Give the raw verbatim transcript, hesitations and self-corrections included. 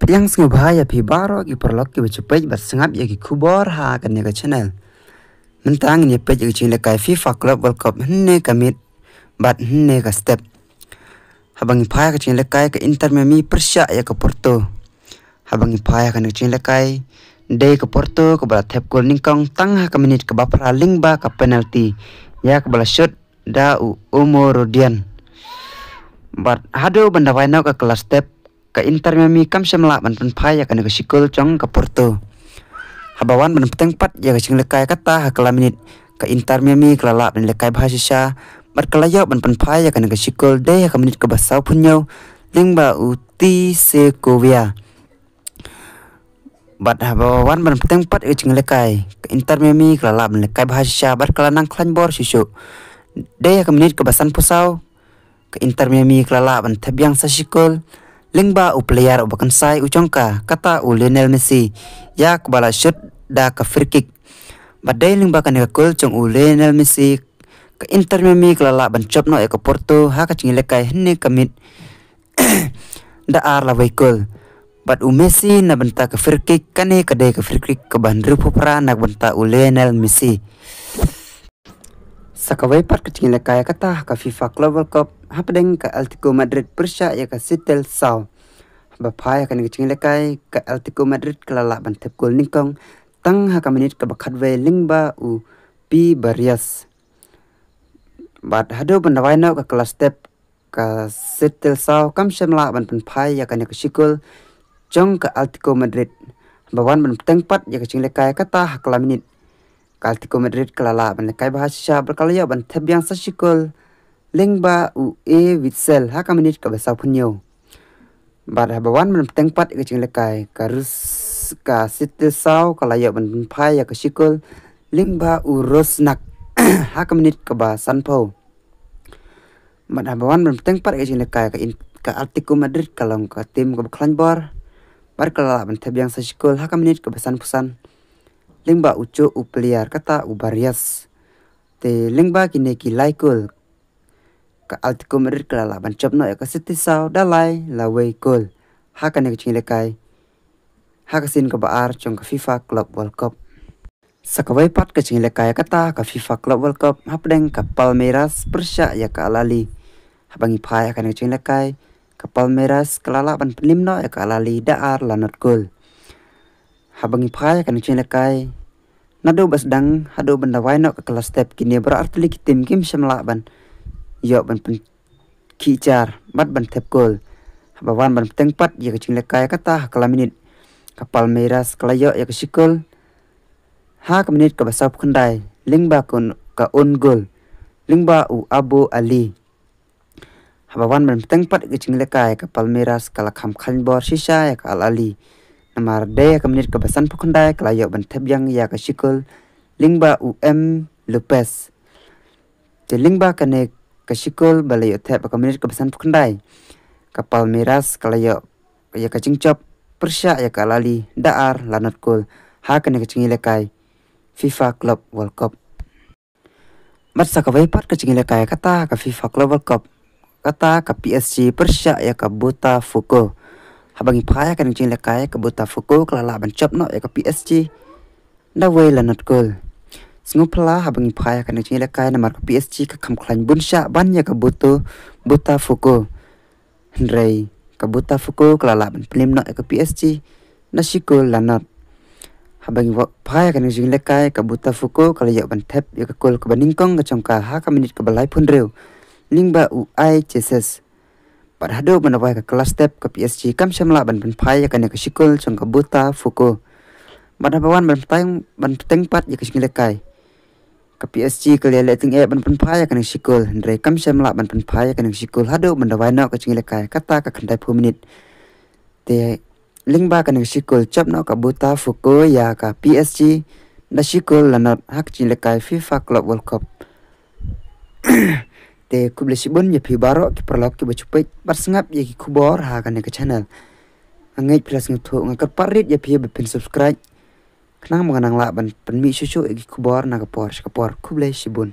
Pdiang sngewbha ïa phi baroh ki paralok kiba ju peit bad sngap ïa ki khubor ha kane ka channel. Mynta ngin ïa peit ïa ka jingïalehkai FIFA Club World Cup hynne ka miet bad hynne ka step. Haba ngi phai ha ka jingïalehkai, ka Inter Miami pyrshah ïa ka Porto. Haba ngi phai ha kane ka jingïalehkai, dei ka Porto kaba la thep gol nyngkong tang ha ka minit kaba phra lyngba ka penalty ïa kaba la shot da u Omorodion. Bad haduh ban da wai noh ka kylla step, ka Inter Miami kam shym lah ban pynphai ïa kane ka shi kol jong ka Porto. Haba wan ban bteng pat ïa ka jingïalehkai kata ha kylla minit, ka Inter Miami ka la lah ban lehkai bha shisha bad ka la ïoh ban pynphai ïa kane ka shi kol dei ha ka minit kaba sawphew hynñiew lyngba u T. Segovia. Bad haba wan ban bteng pat ïa ka jingïalehkai, ka Inter Miami ka la lah ban lehkai bha shisha bad ka la nang khlaiñ bor shuh shuh. Dei ha ka minit kaba sanphew saw, ka Inter Miami ka la lah ban thep biang sa shi kol lyngba u player uba kynsai u jong ka, kata u Lionel Messi, ïa kaba la shot da ka free kick. Bad dei lyngba kane ka kol jong u Lionel Messi, ka Inter Miami ka la lah ban jop noh ïa ka Porto ha ka jingïalehkai hynne ka miet da ar la wei kol. Bad u Messi na bynta ka free kick, kane ka dei ka free kick kaba hynriewphew phra na bynta u Lionel Messi. Sa kawei pat ka jingïalehkai kata ha ka FIFA Club World Cup, hapdeng ka Atletico Madrid pyrshah ïa ka Sitges saw. Haba phai ha kane ka jingïalehkai, ka Atletico Madrid ka la lah ban thep gol nyngkong tang ha ka minit kaba khatwei lyngba u Pi Barrios. Bad haduh ban da wai noh ka kylla step, ka Sitges saw kam shym lah ban pynphai ïa kane ka shi kol jong ka Atletico Madrid. Haba wan ban bteng pat ïa ka jingïalehkai kata ha kylla minit, ka Atletico Madrid ka la lah ban lehkai bha shisha bad ka la ïoh ban thep biang sa shi kol lyngba u A. Witsel ha ka minit kaba sawphew hynñiew. Bad haba wan ban bteng pat ïa ka jingïalehkai, ka Rus, ka Sitges saw ka la ïoh ban pynphai ïa ka shi kol lyngba u Rusnak ha ka minit kaba sanphew. Bad haba wan ban bteng pat ïa ka jingïalehkai, ka In-, ka Atletico Madrid ka long ka tim kaba khlaiñ bor bad ka la lah ban thep biang sa shi kol ha ka minit kaba sanphew san lyngba u Cho, u player kata u Barrios. Te lyngba kine ki lai kol, ka Atletico Madrid ka la lah ban jop noh ïa ka Sitges saw da lai la wei kol ha kane ka jingïalehkai ha ka sien kaba ar jong ka FIFA Club World Cup. Sa kawei pat ka jingïalehkai kata ha ka FIFA Club World Cup, hapdeng ka Palmeiras pyrshah ïa ka Al Ahly. Haba ngi phai ha kane ka jingïalehkai, ka Palmeiras ka la lah ban pynliem noh ïa ka Al Ahly da ar la not kol. Haba ngi phai ha kane ka jingïalehkai, naduh ba sdang haduh ban da wai noh ka kylla step, kine baroh artylli ki tim kim shym lah ban ïoh ban pynkhih jar bad ban thep kol. Haba wan ban bteng pat ïa ka jingïalehkai kata ha kylla minit, ka Palmeiras ka la ïoh ïa ka shi kol ha ka minit kaba sawphew khyndai lyngba ka own, ka own goal lyngba u Abu Ali. Haba wan ban bteng pat ïa ka jingïalehkai, ka Palmeiras ka la kham khlaiñ bor shisha ïa ka Al Ahly. Namar dei ha ka minit kaba sanphew khyndai ka la ïoh ban thep biang ïa ka shi kol lyngba u M. Lopez. Te lyngba kane ka shi kol ba la ïoh thep ha ka minit kaba sanphew khyndai, ka Palmeiras ka la ïoh ïa ka jingjop pyrshah ïa ka Al Ahly da ar la not kol ha kane ka jingïalehkai FIFA Club World Cup. Bad sa kawei pat ka jingïalehkai kata ha ka FIFA Club World Cup, kata ka P S G pyrshah ïa ka Botafogo. Haba ngi phai ha kane ka jingïalehkai, ka Botafogo ka la lah ban jop noh ïa ka P S G da wei la not kol. Sngewphylla haba ngi phai ha kane ka jingïalehkai, namar ka P S G ka kham khlaiñ bun shah ban ïa ka Boto, Botafogo. Hynrei ka Botafogo ka la lah ban pynliem noh ïa ka P S G da shi kol la not. Haba ngi phai ha kane ka jingïalehkai, ka Botafogo ka la ïoh ban thep ïa ka kol kaba nyngkong ka jong ka ha ka minit kaba laiphew hynriew lyngba u Ai Jesus. Bad haduh ban da wai ka kylla step, ka P S G kam shym lah ban pynphai ïa kane ka shi kol jong ka Botafogo. Bad haba wan ban bteng, ban bteng pat ïa ka jingïalehkai, ka P S G ka la ïaleh tyngeh ban pynphai ïa kane ka shi kol, hynrei kam shym lah ban pynphai ïa kane ka shi kol haduh ban da wai noh ka jingïalehkai kata ka khyndaiphew minit. Te lyngba kane ka shi kol jop noh ka Botafogo ïa ka P S G da shi kol la not ha ka jingïalehkai FIFA Club World Cup. Te khublei shibun ïa phi baroh ki paralok kiba ju peit bad sngap ïa ki khubor ha kane ka channel. Nga ngeit phi la sngewthuh, nga kyrpad rit ïa phi ba phin subscribe khnang ba ngan nang lah ban pynmih shuh shuh ïa ki khubor na ka por sha ka por. Khublei shibun.